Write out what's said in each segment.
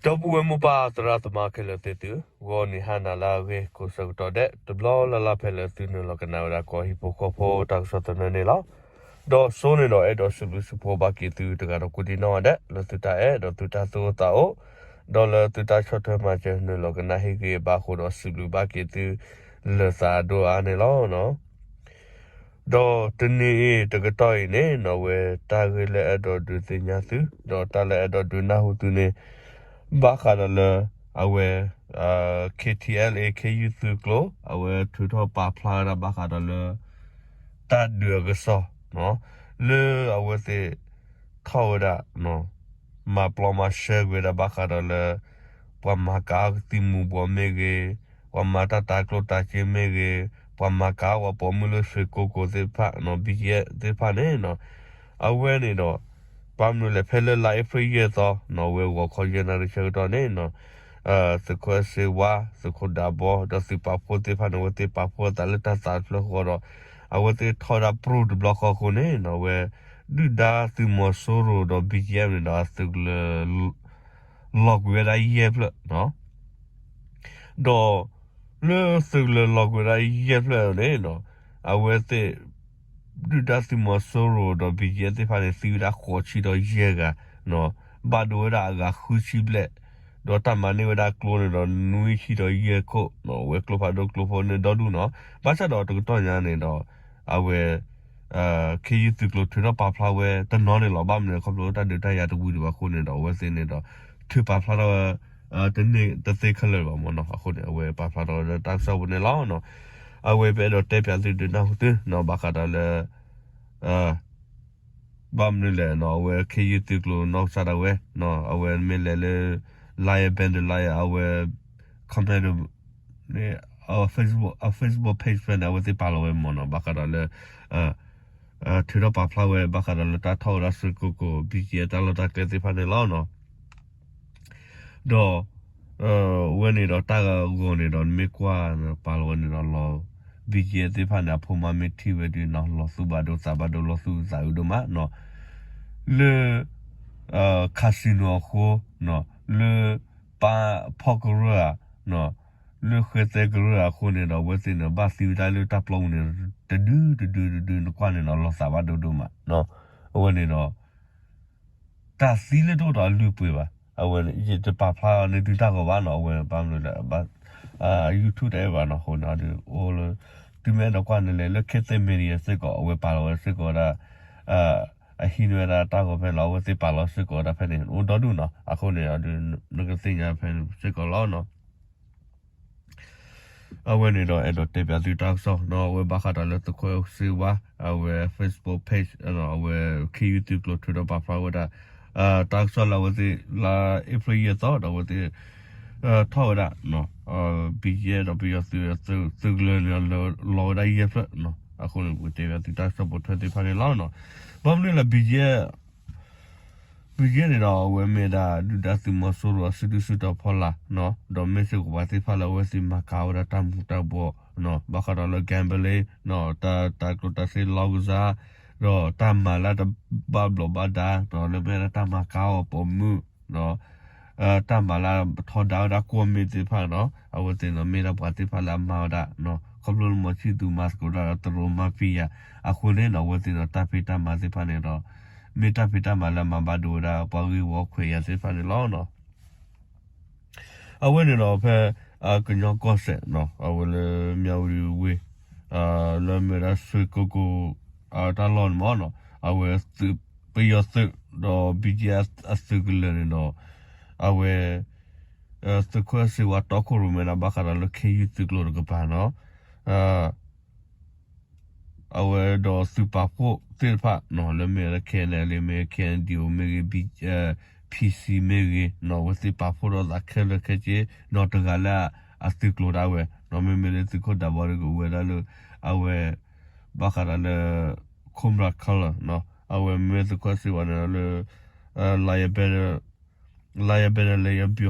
ဒီပုၢ်ဝဲၢ်မိၢ်ပၢ်သရၣ်သမါခဲလၢာ်သ့ၣ်သု, ဂီၤနံၤဟါနၤလၢအဂ့ၤ ကိးဆၢကတီၢ်ဒဲး တဘျီလၢ်လၢ်ဖဲလၢသုနုာ်လီၤကနၣ်ဝဲဒၣ်ကီၢ်ဟံၣ်ဖိဃီဖိတၢ်ကစီၣ်သနၢၣ်န့ၣ်လီၤ. ဒီးစိန့ၣ်ဒီးအဲၣ်ဒိးစံးဘျုးစံးဖှိၣ်ဘၣ်က့ၤသုတဂၤဒီးကိးဒံနီၢ်ဂၤဒဲး လၢသုတၢ်အဲၣ်ဒီးသုတၢ်သူၣ်အိၣ်သးအိၣ်, ဒီးလၢသုတၢ်ဆီၣ်ထွဲမၤစၢၤနုာ်လီၤကနၣ်ဟ့ၣ်ဂံၢ်ဘါအဃိဒီးစံးဘျုးဘၣ်က့ၤသု လၢသးဒိၣ်အါန့ၣ်လီၤ. ဒီးတနံၤအံၤတကတီၢ်အံၤန့ၣ် အဝဲတၢ်ဂ့ၢ်လၢအဲၣ်ဒိးဒုးသ့ၣ်ညါသု ဒီးတၢ်လၢအဲၣ်ဒိးဒုးနၢ်ဟူသုန့ၣ် ဘၣ်ဃးဒီးလၢ အဝဲ KTLA ခ့ယုၢ်သုးကျိၤ အဝဲထုးထီၣ်ပာ်ဖျါဝဲဒၣ်ဘၣ်ဃးဒီးလၢ တၢ်ဒုးအကစီၣ် လၢအဝဲသ့ၣ်ထီၣ်ဝဲဒၣ် မၤပျီမၤရှဲကွံာ်ဝဲဒၣ်ဘၣ်ဃးဒီးလၢ ပှၤမၤကၤအီၣ်ကသံၣ်မူၤဘှီးမ့ၢ်ဂ့ၤ, ပှၤမၤတၢ်တၤကျိၣ်တၤစ့မ့ၢ်ဂ့ၤ, ပှၤမၤကၤအီၣ်ပှၤပိာ်မုၣ်လၢရွှ့ကိကိၣ်သ့ၣ်တဖၣ် BGF သ့ၣ်တဖၣ်န့ၣ် အဝဲန့ၣ်ဒီး ဘၣ်မနုၤလဲၣ် ဖဲလၢလါအ့ဖြ့ၣ်ယဲၢ်သီ အဝဲဂီၤခီယဲၢ်နၣ်ရံၣ်ဆၢကတီၢ်န့ၣ် သုးခိၣ်စ့ဝါ, သုးခိၣ်ဒးဘီ ဒီးသုးပာ်ဖှိၣ်သ့ၣ်တဖၣ်န့ၣ် အဝဲသ့ၣ်ပာ်ဖှိၣ်အသးလၢတၢ်သးတဖျၢၣ်ဃီဒီး အဝဲသ့ၣ်ထီၣ်ဝဲဒၣ်ပြူၢ်တဘျီဃီအဃိန့ၣ် အဝဲ ဒုၣ်ဒါသုးမီၤစိရိၤဒီး BGF န့ၣ်ဒီးအသုးကလၢၤ လီၤကွံာ်ဝဲဒၣ်ယဲၢ်ဖျၢၣ် ဒီး လၢသုးကလၢၤလီၤကွံာ်ဝဲဒၣ်ယဲၢ်ဖျၢၣ်န့ၣ် အဝဲသ့ၣ် ဒုၣ်ဒါသုးမီၤစိရိၤဒီး BGF သ့ၣ်တဖၣ်န့ၣ် သံဝဲဒၣ်ဃိးဆံဒီးယဲၢ်ဂၤ, ဘၣ်ဒိဝဲဒၣ်အဂၤဃုဆံဘျဲၣ်, ဒီးတၢ်မၤန့ၢ်ဝဲဒၣ်ကျိန့ၣ်ဒီး နွံဆံဒီးယဲၢ်ခိၣ်, အဝဲကျိဖးဒိၣ်ကျိဖိန့ၣ်ဒီဒူၣ်နီၤ, ဘၣ်ဆၣ်ဒီးတကတီၢ်ညါန့ၣ်ဒီး အဝဲ ခ့ယုၢ်သုးကျိၤထုးထီၣ်ပာ်ဖျါဝဲတနီၤန့ၣ်လီၤ, ဘၣ်မနုၤလဲၣ်ခီဖျိတၢ်ဒုးတၢ်ယၤတဝံၤဒံးဘၣ်အဃိန့ၣ်ဒီး အဝဲသ့ၣ်န့ၣ်ဒီး ထုးပာ်ဖျါထီၣ်ဝဲ တန့ၢ်တသ့ခဲလၢာ်ဘၣ်မ့ၢ်နီၤ, အဃိန့ၣ် အဝဲပာ်ဖျါထီၣ်ဝဲလၢတၢ်ကစီၣ်ပူၤန့ၣ်လီၤ. အဝဲပအဲၣ်ဒိးတဲပၠးသုဒုးနၢ်ဟူသုနီၤ ဘၣ်ဃးဒီးလၢ ဘၣ်မနုၤလဲၣ်နီၤ အဝဲခ့ယုၢ်သုးကျိၤနီၢ်ကစၢ်ဒၣ်ဝဲ အဝဲမ့ၢ်လဲၤလၢ Lion Band Lion အဝဲ comment န့ၣ် အ Facebook page ဖဲန့ၣ် အဝဲသ့ၣ်ပာ်လီၤဝဲမ့ၢ်နီၤ ဘၣ်ဃးဒီးလၢ ထုးထီၣ်ပာ်ဖျါဝဲဘၣ်ဃးဒီးလၢတၢ်ထီၣ်ဝဲဒၣ်ရွှ့ကိကိၣ် BGF တၢ်လီၢ်တၢ်ကျဲသ့ၣ်တဖၣ်န့ၣ်လီၤ. ဒီး ဝဲန့ၣ်ဒီးတၢ်ဂီၤန့ၣ်ဒီး နမ့ၢ်ကွၢ် ပာ်လီၤဝဲန့ၣ်ဒီးလီၤ BGF သ့ၣ်တဖၣ်န့ၣ် အဖိမါမ့ၢ်ထံၣ်ဝဲဒုးနီၤ လီၤသူၣ်ဘၣ်ဒိသးဘၣ်ဒိ လီၤသူၣ်အုးသးအုးဒိၣ်မးနီၤ လၢ casino အဃိ လၢ ပၢ်ဖီၣ်ကရၢၢ်ဧါ လၢဃဲသဲကရၢၢ်အဃိန့ၣ်ဒီး အဝဲသ့ၣ်န့ၣ် ဘၣ်သံဝဲဒၣ်လၢတၢ်ပျီပူၤန့ၣ် တဒုတဒုတဒု နကွၢ်န့ၣ်ဒီး လီၤသးဘၣ်ဒိဒိၣ်မး အဝဲန့ၣ်ဒီး တၢ်သံလၢတအိၣ်ဒီးအလုၢ်အပှ့ၤဘၣ်. အဝဲ ယတပာ်ဖျါန့ၢ်သုတၢ်ဂီၤဘၣ်နီၤ အဝဲဘၣ်မနုၤလဲၣ် YouTube တအဲၣ်ဘၣ်နီၤ အဃိန့ၣ် အိၣ်လၢ သုမ့ၢ်အဲၣ်ဒိးကွၢ်န့ၣ်လဲၣ် လၢ ခ့သဲ Media စ့ၢ်ကီး အဝဲပာ်လီၤဝဲစ့ၢ်ကီးဝဲဒၣ် အဟံးန့ၢ်ဝဲဒၣ်တၢ်ဂီၤဖဲန့ၣ်လီၤ အဝဲသ့ၣ်ပာ်လီၤစ့ၢ်ကီးဝဲဒၣ်ဖဲန့ၣ် အိၣ်ဒီဒူၣ်နီၤ အဃိန့ၣ် နကသ့ၣ်ညါဖဲန့ၣ်စ့ၢ်ကီးလီၤနီၤ. အဝဲန့ၣ်ဒီးအဲၣ်ဒိးတဲပၠးသုတၢ်ကစီၣ်နီၤ အဝဲဘၣ်ဃးဒီးလၢသုးခိၣ်စ့ဝါ အဝဲ Facebook page အဝဲခ့ယုၢ်သုးကျိၤထုးထီၣ်ပာ်ဖျါဝဲဒၣ် တၢ်ကစီၣ်လၢအဝဲသ့ၣ်လါအ့ဖြ့ၣ်ယဲၢ်သီဒီးအဝဲသ့ၣ် ထီၣ်ဝဲဒၣ် BGF ဒီးပယီၤသုး သုးကလၢၤန့ၣ် လီၤဝဲဒၣ်ယဲၢ်ဖျၢၣ် အဃိန့ၣ် ပကတဲပၠးသုတၢ်ကစီၣ်ပိာ်ထွဲသ့ၣ်တဖၣ်န့ၣ်လီၤ. ဘၣ်မနုၤလဲၣ် BGF BGF န့ၣ်ဒီး အဝဲမ့ၢ်ဒၣ်ဒုၣ်ဒါသုးမီၤစိရိၤအစုဒုၣ်စုတီၤဖီလာ် ဒီးမ့ၢ်စ့ၢ်ကီးပှၤသ့ၣ်တဖၣ်လၢအဝဲသ့ၣ်မၤကၤဝဲဒၣ်တၢ်မူၤတၢ်ဘှီး ဘၣ်ဃးဒီးလၢ gambling တၢ်တၤကျိၣ်တၤစ့လီကစၢ် ဒီးတၢ်မၤလၢတဘၣ်ဘျီးဘၣ်ဒါ လၢမ့ၢ်ဒၣ်တၢ်မၤကၤအီၣ်ပိာ်မုၣ် တၢ်မၤလၢထီဒါဝဲဒၣ်ကွီၢ်မ့ၢ်သ့ၣ်တဖၣ်နီၤ အဝဲသ့ၣ်န့ၣ်မ့ၢ်ဒၣ်ပှၤသ့ၣ်တဖၣ်လၢအမၤဝဲဒၣ် ခီဖျိလၢမီၤဆံၣ်သူၤမၤသကိးတၢ်ဒီးတရူးမၤဖံးယၤ အဃိန့ၣ်နီၤ အဝဲသ့ၣ်န့ၣ်တၢ်ဖံးတၢ်မၤသ့ၣ်တဖၣ်န့ၣ်ဒီး မ့ၢ်တၢ်ဖံးတၢ်မၤလၢအမၤဘၣ်ဒိဝဲဒၣ်ပှၤဂ့ၢ်ဝီခွဲးယာ်သ့ၣ်တဖၣ်န့ၣ်လီၤ. အဝဲန့ၣ်ဒီးဖဲ ကညီကီၢ်စဲၣ်နီၤ အဝဲလၢမၠၣ်ဝတံၤဝ့ၢ် လၢမ့ၢ်ဝဲဒၣ်ရွှ့ကိကိၣ် တၢ်လီၢ်န့ၣ်မ့ၢ်နီၤ အဝဲ ပယီၤသုးဒီး BGF အသုးကလၢၤန့ၣ်ဒီး အဝဲ သုးခိၣ်စ့ဝါတီခိၣ်ရိၣ်မဲဒီးဘၣ်ဃးဒီးလၢခ့ယုၢ်သုးကျိၤတကပၤနီၤ အဝဲဒီးသုးပာ်ဖှိၣ်သ့ၣ်တဖၣ် လၢမ့ၢ်ဝဲဒၣ် KNLA မ့ၢ်ဂ့ၤ KNDO မ့ၢ်ဂ့ၤ PC မ့ၢ်ဂ့ၤ အဝဲသ့ၣ်ပာ်ဖှိၣ်ထီၣ်သးခဲလၢာ်ခဲဆ့ တဂၤလၢအသုးကျိၤဒၣ်ဝဲ မ့မ့ၢ်လၢသုးခိၣ်ဒးဘီဒီးကအိၣ်ဝဲဒၣ်လၢ အဝဲ ဘၣ်ဃးဒီးလၢ Cobra Color အဝဲမ့ၢ်သုးခိၣ်စ့ဝါန့ၣ်လၢ Lion Band လၢယဘ့ၣ်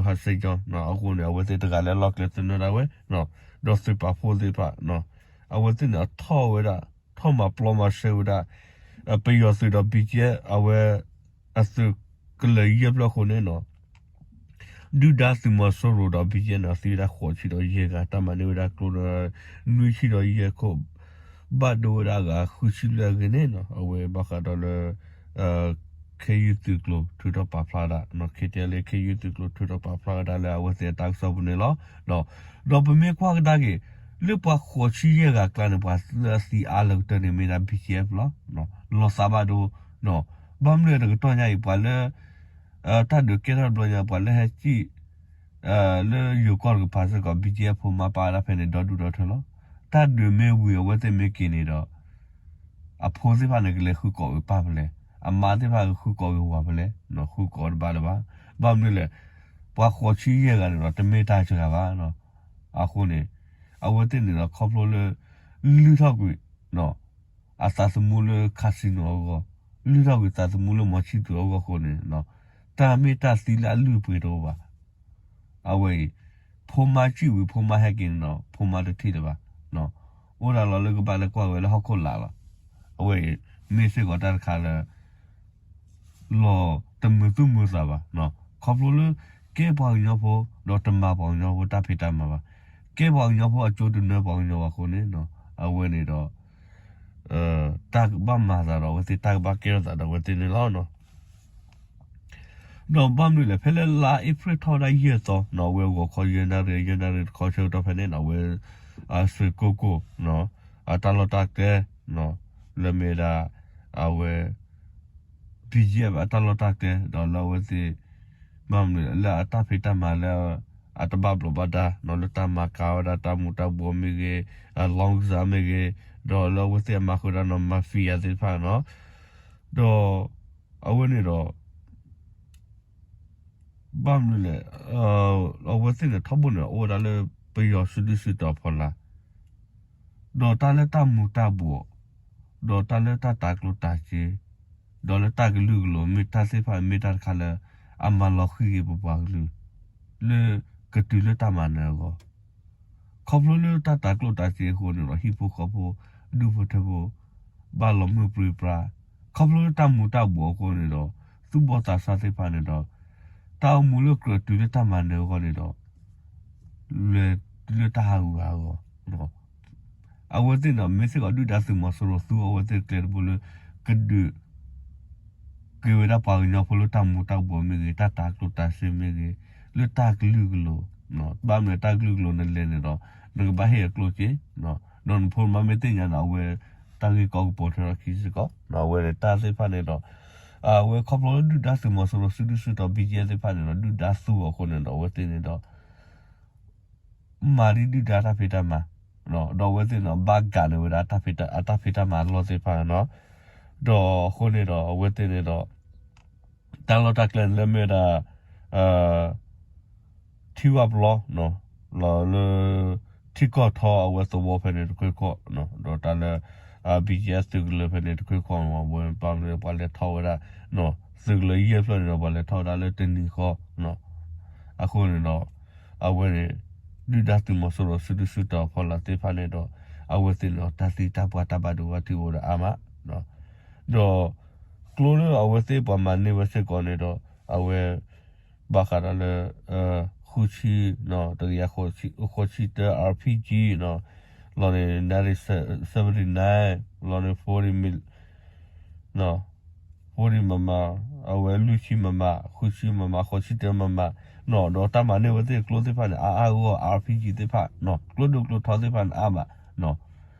ဟးစ့ၣ်ကၠီ အဃိန့ၣ် အဝဲသ့ၣ်တဂၤလၢအလီၢ်ကျဲသနၢၣ်ဒၣ်ဝဲ ဒီးသုးပာ်ဖှိၣ်သ့ၣ်တဖၣ် အဝဲသ့ၣ်န့ၣ်အထီၣ်ဝဲဒၣ် ထီၣ်မၤပျီမၤရှဲဝဲဒၣ် ပယီၤသုးဒီး BGF အဝဲ အသုးကလၢၤယဲၢ်ဖျၢၣ်အဃိန့ၣ်နီၤ ဒုၣ်ဒါသုးမီၤစိရိၤဒီး ဘံၣ်ကၠဲၣ်နီၤ သံဝဲဒၣ်ဃိးဆံဒီးယဲၢ်ဂၤ တၢ်မၤန့ၢ်ဝဲဒၣ်ကျိဒီး နွံဆံဒီးယဲၢ်ခိၣ် ဘၣ်ဒိဝဲဒၣ်အဂၤဃုဆံလွံၢ်အဂ့ၢ်န့ၣ်နီၤ အဝဲဘၣ်ဃးဒီးလၢ ခ့ယုၢ်သုးကျိၤထုးထီၣ်ပာ်ဖျါဝဲဒၣ် ခ့တလ့ ခ့ယုၢ်သုးကျိၤထုးထီၣ်ပာ်ဖျါဝဲဒၣ်လၢအဝဲသ့ၣ်အတၢ်ကစီၣ်ပူၤန့ၣ်လီၤ. ဒီးပမ့ၢ်ကွၢ်ကဒါက့ၤ လၢပှၤဃိးဆံယဲၢ်ဂၤအကျါန့ၣ် ပှၤလၢအသံအါလၢကတၢၢ်န့ၣ် မ့ၢ်ဒၣ် ဘံၣ်ကၠဲၣ်လီၤ. လီၤသးဘၣ်ဒိ ဘၣ်မနုၤတကတီၢ်ညါအံၤ ပှၤလၢ တၢ်ဒုးကဲထီၣ်တဘျီညါ ပှၤလၢဟဲစံၣ် လၢယိၤကီၢ်တကပၤစ့ၢ်ကီး ဘံၣ်ကၠဲၣ်ဖိမါပာ်ဝဲဒၣ်ဖဲန့ၣ် ဒီဒူၣ်ဒီထၢလီၤ. တၢ်ဒုးမ့ၢ်ဝံၤအဝဲသ့ၣ်မ့ၢ်က့ၤန့ၣ်ဒီး အဖိသ့ၣ်တဖၣ်န့ၣ် ကလဲၤဃုကိးဂ့ၤပၢ်ဖဲလဲၣ်, အမါသ့ၣ်တဖၣ်ကဃုကိးဂ့ၤဝၤဖဲလဲၣ်, ဃုကိးတဘၣ်လၢၤဘၣ်. ဘၣ်မနုၤလဲၣ်, ပှၤဃိးဆံယဲၢ်ဂၤန့ၣ်ဒီး တမ့ၢ်တၢ်စှၤဂၤဘၣ်. အဃိန့ၣ် အဝဲသ့ၣ်န့ၣ်ဒီးခီဖျိလၢ လုၢ်ထီၣ်ကွံာ် အသးသမူလၢ casino အဂီၢ်, လုၢ်ထီၣ်ကွံာ်သးသမူလၢမီၤဆံၣ်သူးအဂီၢ်အဃိန့ၣ်, တၢ်မ့ၢ်တၢ်သံလၢအလုၢ်အပှ့ၤတအိၣ်ဘၣ်. အဝဲအံၤ ဖိမါစံၣ်ဝံၤ ဖိမါဟဲက့ၤန့ၣ်ဒီး ဖိမါတထံၣ်လၢၤဘၣ်. အိၣ်ဒၣ်လီၤလၢကဘၣ်လဲၤကွၢ်ဝဲလၢဟီၣ်ခိၣ်လာ်လီၤ. အဝဲအံၤ မ့ၢ်စ့ၢ်ကီးတၢ်တခါလၢ လီၤတမုာ်သူၣ်မုာ်သးဘၣ်. ခီဖျိလၢ ကဲပှၤကညီဖိ ဒီးတမၤပှၤကညီဖိတၢ်ဖံးတၢ်မၤဘၣ်. ကဲပှၤကညီဖိအကၠိတနၢပှၤကညီဘၣ်အဃိန့ၣ်, အဝဲန့ၣ်ဒီး တၢ်ကဘၣ်မၤသးဒီးအဝဲသ့ၣ် တၢ်ကဘၣ်ကဲထီၣ်သးဒီးအဝဲသ့ၣ်န့ၣ်လီၤ. ဒီးဘၣ်မနုၤလဲၣ်, ဖဲလၢလါအ့ဖြ့ၣ်ထီၣ်ဝဲဒၣ်ယဲၢ်သီ, အဝဲဂီၤခီယဲၢ်နၣ်ရံၣ် ယဲၢ်နၣ်ရံၣ်တခီဆၢကတီၢ်ဖဲန့ၣ် အဝဲ အစ့ၢ်ကီး အတၢ်လီၢ်တၢ်ကျဲ လၢမ့ၢ်ဒၣ် အဝဲ ဘံၣ်ကၠဲၣ် အတၢ်လီၢ်တၢ်ကျဲ ဒီးလၢအဝဲသ့ၣ် ဘၣ်မနုၤလဲၣ် လၢအတၢ်ဖံးတၢ်မၤလၢ အတဘၣ်ဘျီးဘၣ်ဒါ လၢတၢ်မၤကၤဝဲဒၣ်တၢ်မူၤတၢ်ဘှီးမ့ၢ်ဂ့ၤ, လောင်းကစား မ့ၢ်ဂ့ၤ, ဒီးလၢအဝဲသ့ၣ်အမၤဃုာ်ဒၣ်နီၤ mafia သ့ၣ်တဖၣ်နီၤ, ဒီး အဝဲန့ၣ်ဒီး ဘၣ်မနုၤလဲၣ်, အဝဲသ့ၣ်န့ၣ်ထီဘိန့ၣ် အိၣ်ဝဲဒၣ်လၢပယီၤစုဒုၣ်စုတီၤအဖီလာ်, ဒီးတၢ်လၢတၢ်မူၤတၢ်ဘှီး, ဒီးတၢ်လၢတၢ်တၤကျိၣ်တၤစ့, ဒီးလၢတၢ်ကလုာ်ကလိၤ မ့ၢ်တၢ်သ့ၣ်တဖၣ် မ့ၢ်တၢ်တခါလၢ အမၤလီၤဃံၤက့ၤပပှၤကလုာ် လၢကတုၤလၢတၢ်မၤနၢၤအဂီၢ် ခီဖျိလၢတၢ်တၤကျိၣ်တၤစ့အဃိန့ၣ်ဒီး ဟံၣ်ဖိဃီဖိ ဒူၣ်ဖိထၢဖိ ဘၣ်လီၤမုၢ်ပြံပြါ, ခီဖျိလၢတၢ်မူၤတၢ်ဘှီးအဃိန့ၣ်ဒီး သူၣ်ဘီၣ်သးစၢ်သ့ၣ်တဖၣ်န့ၣ်ဒီး တၢ်အိၣ်မူလၢကြၢးတုၤလၢတၢ်မၤနၢၤအဂီၢ်န့ၣ်ဒီး လဲၤတုၤလၢတၢ်ဟးဂူာ်ဟးဂီၤ အဝဲသ့ၣ်န့ၣ် မ့ၢ်စ့ၢ်ကီးဒုၣ်ဒါသုးမီၤစိရိၤ သူအဝဲသ့ၣ်ကျဲတဘိလၢ ကဒုး က့ၤဝဲဒၣ်ပှၤကညီဖိလၢတၢ်မူၤတၢ်ဘှီးမ့ၢ်ဂ့ၤ, တၢ်တၤကျိၣ်တၤစ့မ့ၢ်ဂ့ၤ, လၢတၢ်ကလုာ်ကလိၤ, ဘၣ်မနုၤတၢ်ကလုာ်ကလိၤနလဲၤန့ၣ်ဒီး နကဘၣ်ဟ့ၣ်အကျိၣ်စ့, ဒီးနဖိနမါမ့ၢ်သ့ၣ်ညါန့ၣ် အဝဲ တၢ်ဂ့ၢ်ကီကပိာ်ထွဲထီၣ်ခံစ့ၢ်ကီး, အဝဲန့ၣ်တၢ်သ့ၣ်တဖၣ်န့ၣ်ဒီး အဝဲခီဖျိလၢဒုၣ်ဒါသုးမီၤစိရိၤ စုဒုၣ်စုတီၤ ဘံၣ်ကၠဲၣ်သ့ၣ်တဖၣ်န့ၣ်ဒီး ဒုၣ်ဒါသူအဃိန့ၣ်ဒီး အဝဲသ့ၣ်န့ၣ်ဒီး မၤဒ်ဒုၣ်ဒါတၢ်ဖံးတၢ်မၤ, ဒီးအဝဲသ့ၣ်န့ၣ် ဘၣ်ကးန့ၢ်ဝဲဒၣ် အတၢ်ဖံးတၢ်မၤအလီၢ်သ့ၣ်တဖၣ်န့ၣ်, ဒီးအဃိန့ၣ်ဒီး အဝဲသ့ၣ်န့ၣ်ဒီး တၢ်လီၢ်တၢ်ကျဲန့ၣ်လၢမ့ၢ်ဝဲဒၣ် ထံဝၣ်ပျီ လီၤလၢ ထံကီၢ်ထီအဝဲသဝီဖဲန့ၣ်တခွ့ခီ, ဒီးတၢ်လၢ ဘံၣ်ကၠဲၣ်သုးကလၢၤဖဲန့ၣ်တခွ့ခီန့ၣ် ဝဲပာ်မ့ၢ်ပှၤလဲၤထီၣ်ဝဲဒၣ် သုးကလၢၤယဲၢ်ဖျၢၣ်န့ၣ်ဒီး ပှၤလဲၤထီၣ်ဝဲဒၣ်လၢတနံၤဃီ အဃိန့ၣ်ဒီး အဝဲန့ၣ် ဒုၣ်ဒါသုးမီၤစိရိၤ စုဒုၣ်စုတီၤအဖီလာ်သ့ၣ်တဖၣ်န့ၣ်ဒီး အဝဲသ့ၣ်န့ၣ်ဒီး တၢ်သံတၢ်ပှၢ်တၢ်ဘၣ်ဒိဘၣ်ထံးအိၣ်ဒီးအါမး, ဒီး ကျိလၢအဝဲသ့ၣ်ပှၤမၤန့ၢ်ဝဲစ့ၢ်ကီးန့ၣ်ဒီး အဝဲ ဘၣ်ဃးဒီးလၢ ဃုဆံ တကယၤဃိးဆံတၢ RPG လီၤန့ၣ် nineteen seventy-nine လီၤန့ၣ် forty mil forty MM အဝဲလွံၢ်ဆံMM ဃုဆံMM ဃိးဆံတၢMM ဒီးတၢ်မၤန့ၢ်ဝဲသ့ၣ်ကျိသ့ၣ်တဖၣ်န့ၣ် အါအါဂီၢ်ဂီၢ် RPG သ့ၣ်တဖၣ် ကျိဒိၣ်ကျိထီသ့ၣ်တဖၣ်န့ၣ်အါမး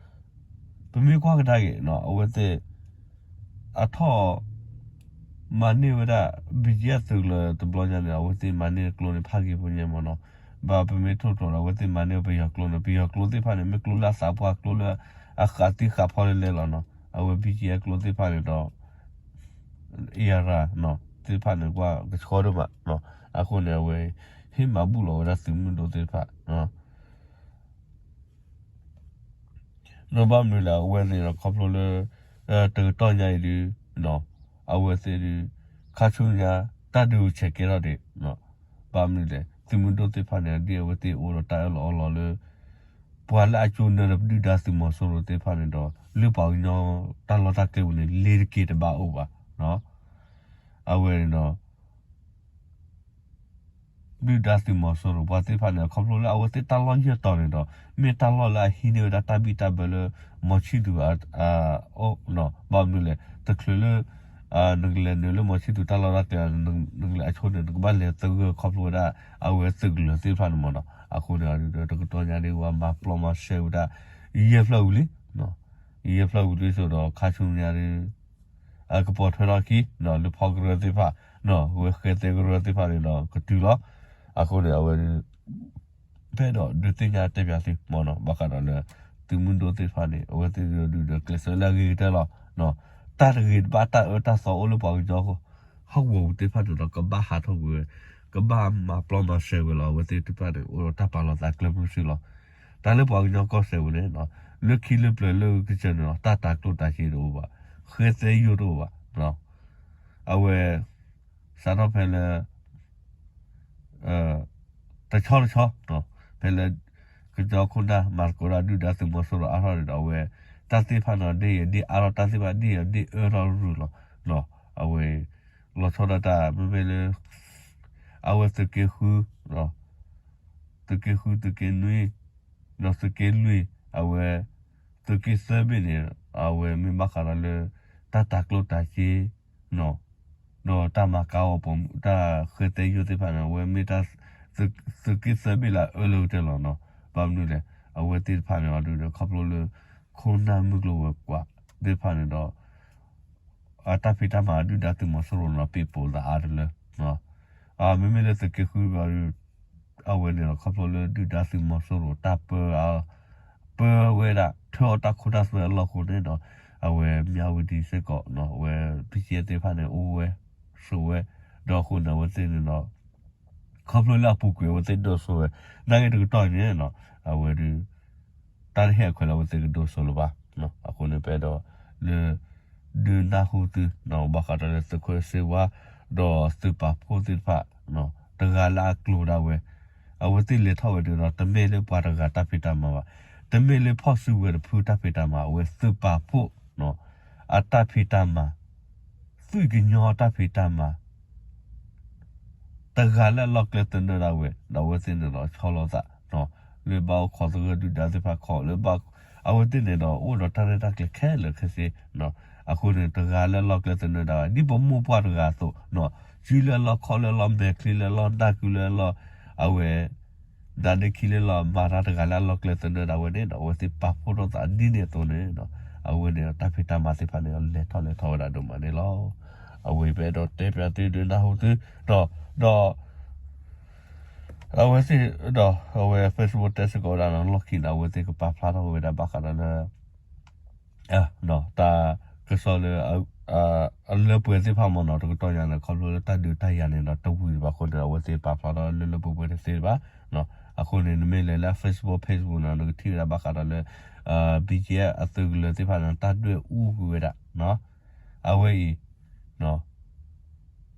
ပမ့ၢ်ကွၢ်ကဒါက့ၤ အဝဲသ့ၣ် အထီၣ် မၤန့ၢ်ဝဲဒၣ် BGF သုးကလၢၤတဘျီညါန့ၣ် အဝဲသ့ၣ်မၤန့ၢ်ကျိန့ၣ် ဖးဂ့ၤဖိညါမ့ၢ်နီၤ, ဘၣ်ပမ့ၢ်ထိၣ်သတြီၤဒီး အဝဲသ့ၣ်မၤန့ၢ်ပယီၤကျိန့ၣ် ပယီၤကျိသ့ၣ်တဖၣ်န့ၣ် မ့ၢ်ကျိလၢအသးပှၢ်ကျိလၢ အဃးသံဃးဖီလဲၣ်လဲၣ်လီၤနီၤ, အဝဲ BGF ကျိသ့ၣ်တဖၣ်န့ၣ်ဒီး အရာ သ့ၣ်တဖၣ်န့ၣ် ကွၢ်ကဆှီဒိၣ်မး, အဃိန့ၣ် အဝဲ ဟ့ၣ်မၤဘူၣ်လီၤဝဲဒၣ်သုးမုၢ်ဒိၣ်သ့ၣ်တဖၣ် ဒီးဘၣ်မနုၤလဲၣ် အဝဲသ့ၣ်ဒီးခီဖျိလၢ တကတီၢ်ညါအံၤဒုး အဝဲသ့ၣ်ဒုး ခါဆူညါ တၢ်ဒုးဆဲးကဲထီၣ်ဒံး, ဘၣ်မနုၤလဲၣ် သုးမုၢ်ဒိၣ်သ့ၣ်တဖၣ်န့ၣ် ဒ်အဝဲသ့ၣ်အိၣ်ဒီးတၢ်အၢၣ်လီၤအီလီၤလၢ ပှၤလၢအကၠိနၢၤဒီးပဒုၣ်ဒါသုးမီၤစိရိၤသ့ၣ်တဖၣ်န့ၣ်ဒီး လၢပှၤကညီတၢ်လီၢ်တၢ်ကျဲပူၤန့ၣ် လ့ၤတက့ၤတဘၣ်အိၣ်ဘၣ်, အဝဲန့ၣ်ဒီး ဒုၣ်ဒါသုးမီၤစိရိၤပှၤသ့ၣ်တဖၣ်န့ၣ် ခီဖျိလၢအဝဲသ့ၣ်တၢ်လီၢ်ယဲၢ်တီၤန့ၣ်ဒီး မ့ၢ်တၢ်လီၢ်လၢအဟံးန့ၢ်ဝဲဒၣ်တၢ်ဘံၣ်တၢ်ဘၢလၢ မီၤဆံၣ်သူၤအအိၣ်, ဘၣ်မနုၤလဲၣ် တချုးလၢ နကလဲၤနုာ်လၢမီၤဆံၣ်သူၤတၢ်လီၢ်တၢ်ကျဲ နကလဲၤအဆိန့ၣ် နကဘၣ်လဲၤသဂၢၢ်ခီဖျိဝဲဒၣ် အဝဲသုးကလၢၤသ့ၣ်တဖၣ်န့ၣ်မ့ၢ်နီၤ. အဃိန့ၣ် တကတီၢ်ညါဒ်ဝဲ မၤပျီမၤရှဲဝဲဒၣ် ယဲၢ်ဖျၢၣ်ဝံၤလံ ယဲၢ်ဖျၢၣ်ဝံၤလံဆိဒီး ခါဆူညါဒ် ကပိာ်ထွဲထီၣ်ခံ လၢဖီကရၢသ့ၣ်တဖၣ် ဝဲဃဲသဲကရၢသ့ၣ်တဖၣ်န့ၣ်ဒီး ကတုၤလီၤ. အဃိန့ၣ် အဝဲ ဖဲဒီးဒုးသ့ၣ်ညါတဲပၠးသုမ့ၢ်နီၤ ဘၣ်ဃးဒီးလၢ သုးမုၢ်ဒိၣ်သ့ၣ်တဖၣ်န့ၣ် အဝဲသ့ၣ်ဒုးဒုးကျဲးစၢးလၢအဂ့ၤကတၢၢ်လီၤ. တၢ်တဂ့ၤတဘၣ် တၢ်အၢတၢ်သီအိၣ်လၢပှၤကညီ ဟီၣ်ကဝီၤပူၤသ့ၣ်တဖၣ်န့ၣ်ဒီး ကဘၣ်ဟးထီၣ်ကွံာ်ဝဲ, ကဘၣ်မၤပျီမၤရှဲဝဲလီၤ. အဝဲသ့ၣ်တဖၣ်န့ၣ် အိၣ်ဒီးတၢ်ပာ်လီၤသးကျဲမုၢ်ဆ့ၣ်လီၤ. တၢ်လၢပှၤကညီကီၢ်စဲၣ်ပူၤန့ၣ် လၢခံလၢပျၢၤလၢကစၢၢ်န့ၣ်ဒီး တၢ်တၤကျိၣ်တၤစ့တအိၣ်ဘၣ်, ဃဲသဲယိၣ်တအိၣ်ဘၣ်. အဝဲ စးထီၣ်ဖဲလၢ တဆီတဆီ ဖဲလၢ ကညီခိၣ်နၢ်မၤသကိးတၢ်ဒုၣ်ဒါသုးမီၤစိရိၤအါထီၣ်န့ၣ်ဒီး အဝဲ တၢ်သ့ၣ်တဖၣ်န့ၣ် ဒ်ယဒ်အါထီၣ် တၢ်သ့ၣ်တဖၣ်ဒ်ယဒ်အၢထီၣ်ရူၢ်လီၤ. အဝဲ လီၤဆီဒၣ်တၢ် မ့မ့ၢ်လၢ အဝဲသုးက့ဃု သုးက့ဃု သုးက့နွံ ဒီးသုးက့လွံၢ် အဝဲ သုးက့သၢဘ့ၣ်န့ၣ် အဝဲမ့ၢ်ဘၣ်ဃးဒီးလၢ တၢ်တၤကျိၣ်တၤစ့ ဒီးတၢ်မၤကါအီၤပိာ်မုၣ် တၢ်ဃဲသဲယိၣ်သ့ၣ်တဖၣ်န့ၣ် အဝဲမ့ၢ်တၢ် သုးက့သၢဘ့ၣ်လၢအအၢလၢကတၢၢ်လီၤနီၤ. ဘၣ်မနုၤလဲၣ် အဝဲသ့ၣ်တဖၣ်န့ၣ်ဒီး ခီဖျိလၢ ခိၣ်နၢ်မုၢ်ကျိၤဝဲၤကွာ်သ့ၣ်တဖၣ်န့ၣ်ဒီး အတၢ်ဖံးတၢ်မၤဒုၣ်ဒါသုးမီၤစိရိၤန့ၣ်ဒီး ပ့ၤပိာ်သးအါတလၢ မ့မ့ၢ်လၢသုးက့ဃုဘၣ်ဒီး အဝဲန့ၣ်ဒီး ခီဖျိလၢဒုၣ်ဒါသုးမီၤစိရိၤတၢ်ပၢ ပၢဝဲဒၣ် ထၢအီၣ်တၢ်ခိတၢ်သွဲအလီၢ်အဃိန့ၣ်ဒီး အဝဲမၠၣ်ဝတံၤစ့ၢ်ကီး အဝဲ ဘံၣ်ကဲသ့ၣ်တဖၣ်န့ၣ် အိၣ်ဝဲ ဆိးဝဲ ဒီးအဃိန့ၣ် အဝဲသ့ၣ်န့ၣ်ဒီး ခီဖျိလၢအပူၤကွံာ်အဝဲသ့ၣ်ဒိၣ်စိဝဲ နာ်က့တကတီၢ်အံၤန့ၣ် အဝဲဒုး တၢ်တဟ့ၣ်အခွဲးလၢအဝဲသ့ၣ်ကဒိၣ်စိလၢၤဘၣ်. အဃိန့ၣ် ပအဲၣ်ဒိးလၢ ဒုးနၢ်ဟူသု ဘၣ်ဃးဒီးလၢသုးခိၣ်စ့ဝါ ဒီးသုးပာ်ဖှိၣ်သ့ၣ်တဖၣ် တဂၤလၢအကျိၤဒၣ်ဝဲ အဝဲသ့ၣ်လဲၤထီၣ်ဝဲဒၣ်ဒီး တမ့ၢ်လၢပှၤတဂၤတၢ်ဖံးတၢ်မၤဘၣ်, တမ့ၢ်လၢဖီၣ်စုကဝဲၤတဖုတၢ်ဖံးတၢ်မၤ အဝဲသုးပာ်ဖှိၣ် အတၢ်ဖံးတၢ်မၤ သွံၣ်ကညီတၢ်ဖံးတၢ်မၤ တဂၤလၢအလီၢ်ကျဲသနၢၣ်ဒၣ်ဝဲ ဒီးအဝဲသ့ၣ်န့ၣ်ဒီးဆီလီၤသး လၢဘၣ်အိၣ်ခိးသဂၢၢ်ဒုၣ်ဒါသ့ၣ်တဖၣ်ခီ လၢဘၣ် အဝဲသ့ၣ်န့ၣ်ဒီး အိၣ်ဒီးတၢ်ရဲၣ်တၢ်ကျဲၤခဲလၢာ်ခဲဆ့ အဃိန့ၣ် တဂၤလၢအလီၢ်ကျဲသနၢၣ်ဒၣ်ဝဲ ဒ်ပမိၢ်ပှၢ်တဂၤအသိး စုလၢအလီၢ် ခီၣ်လၢအလီၢ် မဲာ်ချံလၢအလီၢ် နၢ်ကုလၢအလီၢ် အဝဲ နၤဒ့ခံလၢအလီၢ် မၤတၢ်တဂၤလၢအလီၢ်ကျဲသနၢၣ်ဒၣ်ဝဲန့ၣ်ဒီး အဝဲသ့ၣ်ပာ်ဖှိၣ်ထီၣ်သးဒ်န့ၣ်အသိးန့ၣ်ဒီး အဝဲန့ၣ်ဒီးတၢ်ဖံးတၢ်မၤသ့ၣ်တဖၣ်န့ၣ်ဒီး လဲၤထီၣ်လဲၤထီဝဲဒၣ်ဒိၣ်မးန့ၣ်လီၤ. အဝဲပအဲၣ်ဒိးတဲပၠးသုဒုးနၢ်ဟူသု ဒီး ဒီး အဝဲသ့ၣ်ဒီး အဝဲ Facebook တဲစ့ၢ်ကီးဝဲဒၣ်နီၤ လီၢ်ခံန့ၣ် အဝဲသ့ၣ်ကပာ်ဖျါထီၣ်ဝဲဒၣ်ဘၣ်ဃးဒီးလၢ တၢ်ကစီၣ်လၢ အလၢပှဲၤသ့ၣ်တဖၣ်မ့ၢ်နီၤ တကတီၢ်ညါန့ၣ် ခီဖျိလၢတၢ်ဒုးတၢ်ယၤန့ၣ်ဒီး တဝံၤဘၣ်အဃိန့ၣ် အဝဲသ့ၣ်ပာ်ဖျါထီၣ်လၢလၢပှဲၤပှဲၤတသ့ဘၣ်. အဃိန့ၣ် နမ့ၢ်လဲၤလၢ Facebook page ပူၤန့ၣ် နကထံၣ်ဝဲဒၣ်ဘၣ်ဃးဒီးလၢ BGF အသုးကလၢၤသ့ၣ်တဖၣ်န့ၣ် တၢ်ဒွဲၣ်အူကွံာ်ဝဲဒၣ် အဝဲအံၤ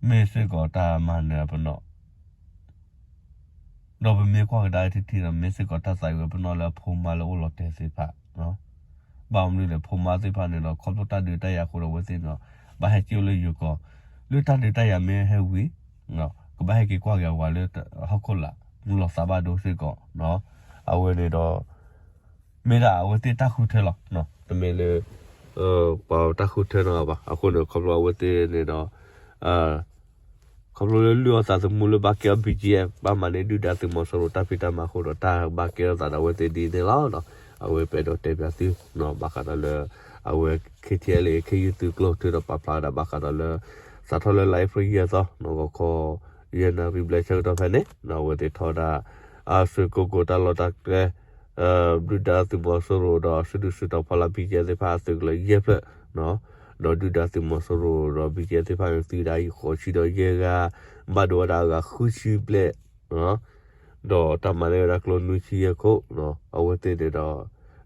မ့ၢ်စ့ၢ်ကီးတၢ်မၤနၢၤအပနီၣ် ဒီးပမ့ၢ်ကွၢ်ကဒါအံၤထံထံဒီး မ့ၢ်စ့ၢ်ကီးတၢ်သးဝံၤပနီၣ်လၢအဖိမါလၢအိၣ်လီၤတဲာ်သ့ၣ်တဖၣ် ဘၣ်မနုၤလဲၣ် ဖိမါသ့ၣ်တဖၣ်န့ၣ်ဒီး ခီဖျိတၢ်ဒုးတၢ်ယၤအဃိဒီး အဝဲသ့ၣ်န့ၣ်ဒီး ဘၣ်ဟဲက့ၤအိၣ်လၢယိၤကီၢ် လၢတၢ်ဒုးတၢ်ယၤမ့ၢ်ဟဲဝံၤ ကဘၣ်ဟဲက့ၤကွၢ်က့ၤအဝၤလၢဟီၣ်ခိၣ်လာ် မုၢ်လီၤသးဘၣ်ဒိစ့ၢ်ကီး အဝဲန့ၣ်ဒီး မ့ၢ်ဒၣ်အဝဲသ့ၣ်တၢ်ဃုထၢလီၤ. တမ့ၢ်လၢ ပှၤတၢ်ဃုထၢနီတဂၤဘၣ်. အဃိန့ၣ် ခီဖျိအဝဲသ့ၣ်န့ၣ်ဒီး ခီဖျိလၢလုၢ်အီၣ်သးသမူလၢဘၣ်ကဲအီၤ BGF ဘၣ်မၤန့ၢ်ဒုၣ်ဒါသုးမီၤစိရိၤတၢ်ဖံးတၢ်မၤအဃိဒီး တၢ်ဘၣ်ကဲထီၣ်သးဒီးအဝဲသ့ၣ်ဒ်န့ၣ်လီၤ. အဝဲပအဲၣ်ဒိးတဲပၠးသု ဘၣ်ဃးဒီးလၢ အဝဲ KTLA ခ့ယုၢ်သုးကျိ ထုးဒီးပာ်ဖျါဝဲဒၣ်ဘၣ်ဃးဒီးလၢ စးထီၣ်လၢလါအ့ဖြ့ၣ်ယဲၢ်သီ ဂီၤခီ ယဲၢ်နၣ်ရံၣ်ဘျဲၣ်ဆၢကတီၢ်ဖဲန့ၣ် အဝဲသ့ၣ်ထီဒါ အဆွ့ၣ်ကိၢ်ကိၢ်တၢ်လီၢ်တၢ်ကျဲ ဒုၣ်ဒါသုးမီၤစိရိၤဒီးစုဒုၣ်စုတီၤဖီလာ် BGF သ့ၣ်တဖၣ်အသုးကလၢၤယဲၢ်ဖျၢၣ် ဒီးဒုၣ်ဒါသုးမီၤစိရိၤဒီး BGF သ့ၣ်တဖၣ်န့ၣ် သံဝဲဒၣ်ဃိးဆံဒီးယဲၢ်ဂၤ ဘၣ်ဒိဝဲဒၣ်အဂၤဃုဆံဘျဲၣ် ဒီးတၢ်မၤန့ၢ်ဝဲဒၣ်ကျိနွံဆံယဲၢ်ခိၣ် အဝဲသ့ၣ်န့ၣ်ဒီး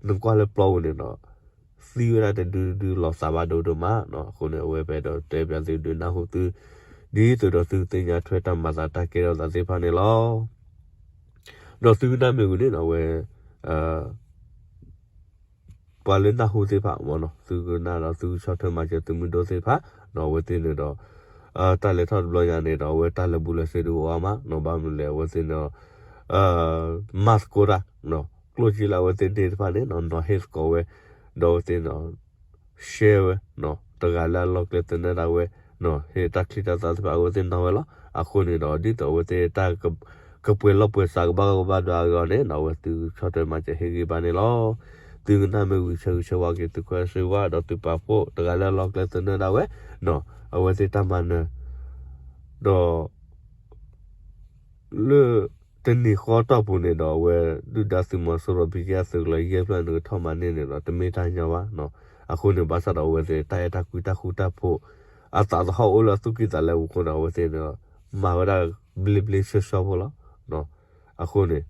နကွၢ်လၢပျီပူၤန့ၣ်ဒီး သံဝဲဒၣ်တဒုဒုလီၤသးဘၣ်ဒိဒိၣ်မး အဃိန့ၣ် အဝဲပအဲၣ်ဒိးတဲပၠးသုဒုးနၢ်ဟူသု ဒ်သိးဒီးသုကသ့ၣ်ညါထွဲတၢ်မၤသးတၢ်ကဲထီၣ်သးသ့ၣ်တဖၣ်န့ၣ်လီၤ. ဒီးသုကနၣ်မ့ၢ်ဝံၤန့ၣ် အဝဲ ပှၤလၢနၢ်ဟူသ့ၣ်တဖၣ်မ့ၢ်နီၤ သုကနၣ်ဒီးသုကဆီၣ်ထွဲမၤစၢၤသုးမုၢ်ဒိၣ်သ့ၣ်တဖၣ် ဒီးအဝဲသ့ၣ်န့ၣ်ဒီး တၢ်လဲၤထီၣ်တဘျီညါန့ၣ်ဒီး အဝဲတၢ်လၢာ်ဘူၣ်လၢာ်စ့တအိၣ်အါမးနီၤ, ဘၣ်မနုၤလဲၣ် အဝဲသ့ၣ်န့ၣ် မၤသကိးတၢ် ကျိၣ်စ့လၢအဝဲသ့ၣ်န့ၣ်တဖၣ်န့ၣ်နီၤ နီၤဟ့ၣ်သကိးဝဲ, ဒီးအဝဲသ့ၣ်န့ၣ် share ဝဲ တဂၤလၢအလီၢ်ကျဲသနၢၣ်ဒၣ်ဝဲ ဟ့ၣ်တၢ်ချံတၢ်သၣ်သ့ၣ်တဖၣ် အဝဲသ့ၣ်နီၤဝဲလီၤ. အဃိန့ၣ်ဒီး ဒ်သိးအဝဲသ့ၣ်တၢ် ကပှဲၤလီၢ်ပှဲၤသးကဘၣ်ကဘၣ်ဒွးအဂီၢ်န့ၣ်နီၤ အဝဲသုဆီၣ်ထွဲမၤစၢၤဟ့ၣ်ဂံၢ်ဘါန့ၣ်လီၤ. သုကနၣ်မ့ၢ်ဝံၤဆၢဂ့ၤဆၢဝါက့ၤသုးခိၣ်စ့ဝါ ဒီးသုပာ်ဖှိၣ်တဂၤလၢအလီၢ်ကျဲသနၢၣ်ဒၣ်ဝဲ အဝဲသ့ၣ်တၢ်မၤနၢၤ ဒီး လၢတနံၤဃီတီၢ်ပူၤန့ၣ်ဒီး အဝဲဒုၣ်ဒါသုးမီၤစိရိၤ ဘံကယၢ်သုးကလၢၤ ယဲၢ်ဖျၢၣ်န့ၣ်ကထီၣ်မၤန့ၢ်န့ၣ်ဒီး တမ့ၢ်တၢ်ညီဘၣ်နီၤ. အဃိန့ၣ် ဘၣ်ဆၣ်ဒီးအဝဲသ့ၣ် တၢ်အဲၣ်တၢ်ကွံတၢ်ဃူတၢ်ဖိး အသးသဟီၣ်အိၣ်လၢအသူၣ်ကံၢ်သးလဲပူၤအဃိန့ၣ် အဝဲသ့ၣ်န့ၣ် မၤဝဲဒၣ်ဘျ့ဘျ့ဆှီဆှီဖိလီၤ. အဃိန့ၣ်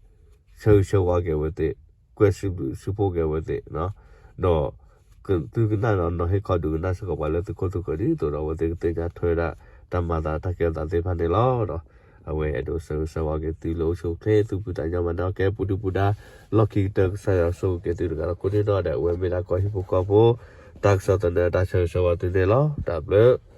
ဆၢဂ့ၤဆၢဝါက့ၤအဝဲသ့ၣ်, ကွဲးစံးဘျုးစံးဖှိၣ်က့ၤအဝဲသ့ၣ်, ဒီး သုကနၣ်ဒီးနီၤဟ့ၣ်ခီဒုးကနၣ်စ့ၢ်ကီးပှၤလၢသုးခိၣ်သုးဃၢၤ ဒ်သိးဒီးအဝဲသ့ၣ်ကသ့ၣ်ညါထွဲဝဲဒၣ် တၢ်မၤသးတၢ်ကဲအသးသ့ၣ်တဖၣ်န့ၣ်လီၤ. ဒီး အဝဲအဲၣ်ဒိးဆၢဂ့ၤဆၢဝါက့ၤသုလၢအိၣ်ဆူၣ်အိၣ်ချ့ သူၣ်ဖှံသးညီမၤန့ၢ်အီၣ်ကဲ ပူၤဒုၣ်ပူၤဒါ လီၢ်ခံကတၢၢ် ကစၢ်ယွၤဆိၣ်ဂ့ၤက့ၤသုတဂၤဒီးကိးဒံနီၢ်ဒဲး အဝဲမ့ၢ်ဒၣ်ကီၢ်ဟံၣ်ဖိဃီဖိ တၢ်ကစီၣ်သနၢၣ်တၢ်ဆၢဂ့ၤဆၢဝါသုန့ၣ်လီၤ. တၢ်ဘျုး